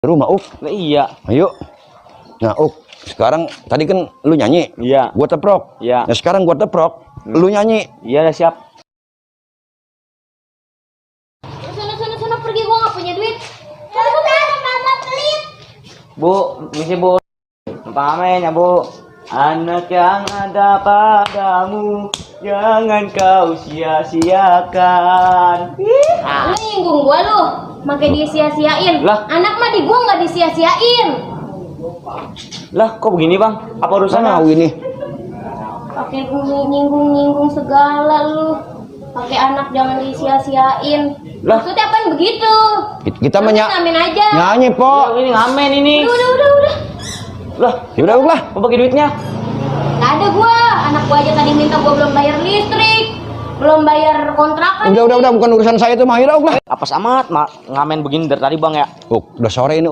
Rumah Lah iya. Ayo. Nah, sekarang tadi kan lu nyanyi. Iya. Gua teprok. Iya. Nah, sekarang gua teprok, lu nyanyi. Iya, udah siap. Sana pergi, gua nggak punya duit. Mama pelit. Bu, misi Bu. Pamen ya, Bu. Anak yang ada padamu jangan kau sia-siakan. Lu nyinggung gua lu, makai dia sia-siain. Lah. Anak mah di gua nggak disia-siain. Lah, kok begini, Bang? Apa urusannya? Nah, ini. Pakai nyinggung segala lu. Pakai anak jangan disia-siain. Lah. Maksudnya apaan begitu? Kita ngamen aja. nyanyi, Po. Oh, ini ngamen ini. Udah. Lah, Ya udah. mau bagi duitnya? Gak ada gua. Anak gua aja tadi minta gua belum bayar listrik, belum bayar kontrakan. Udah, bukan urusan saya itu mah. Ya udah. Apa amat, ngamen begini dari tadi, Bang ya? Udah sore ini.